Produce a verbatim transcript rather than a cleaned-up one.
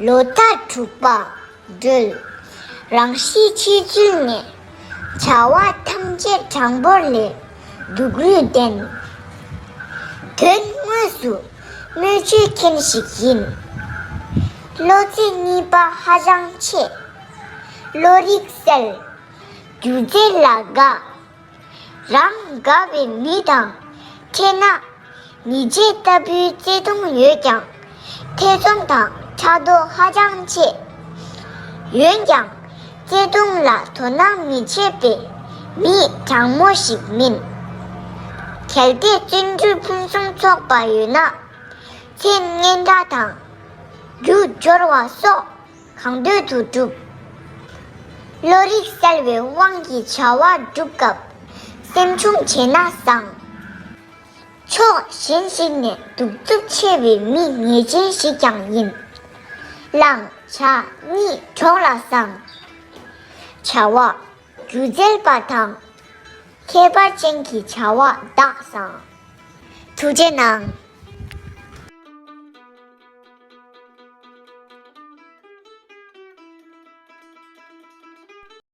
ལོ་ཟླ་དྲུག་པ། སྒྲོལ། རང་གཤིས་ཕྱི་ཚུལ་ནས། བྱ་བ་ཐམས་ཅད་དྲང་པོར་ལས། སྡུག་རུས་ལྡན། དོན་དངོས་སུ་སྨོས་ཅི་མཁན་ཞིག་ཡིན། བློ་རྩེ་གཉིས་པ་ཧ་ཅང་ཆེ། བློ་རིག་གསལ། སྒྱུ་རྩལ་ལ་དགའ། རང་དགའ་བའི་མི་དང་འཕྲད་ན། མི་རྗེ་ལྟ་བུའི་བརྩེ་དུང་ཡོད་ཀྱང་། ཐེ་ཚོམ་དང་ཕྲག་དོག་ཧ་ཅང་ཆེ། འོན་ཀྱང་བརྩེ་དུང་ལ་དོ་སྣང་མི་བྱེད་པའི་མི་དྲང་མོ་ཞིག་མིན། གལ་ཏེ་བརྩོན་འགྲུས་ཕུན་སུམ་ཚོགས་པ་ཡོད་ན། མཚན་སྙན་གྲགས་དང་རྒྱུ་འབྱོར་བ་སོགས་གང་འདོད་དུ་འགྲུབ། བློ་རིག་གསལ་བའི་དབང་གིས་བྱ་བ་སྒྲུབ་སྐབས་སེམས་ཆུང་བྱས་ན་བཟང་། ཕྱོགས་གཞན་ཞིག་ནས་གདུག་རྩུབ་ཆེ་བའི་མི་ངེས་ཅན་ཞིག་ཀྱང་ཡིན། བླང་བྱ་གཉིས་གྲོགས་ལ་བཟང་། བྱ་བ་སྒྱུ་རྩལ་པ་དང་། ཁྱད་པར་ཅན་གྱི་བྱ་བ་བདག་བཟང་། ཐུགས་རྗེ་གནང་།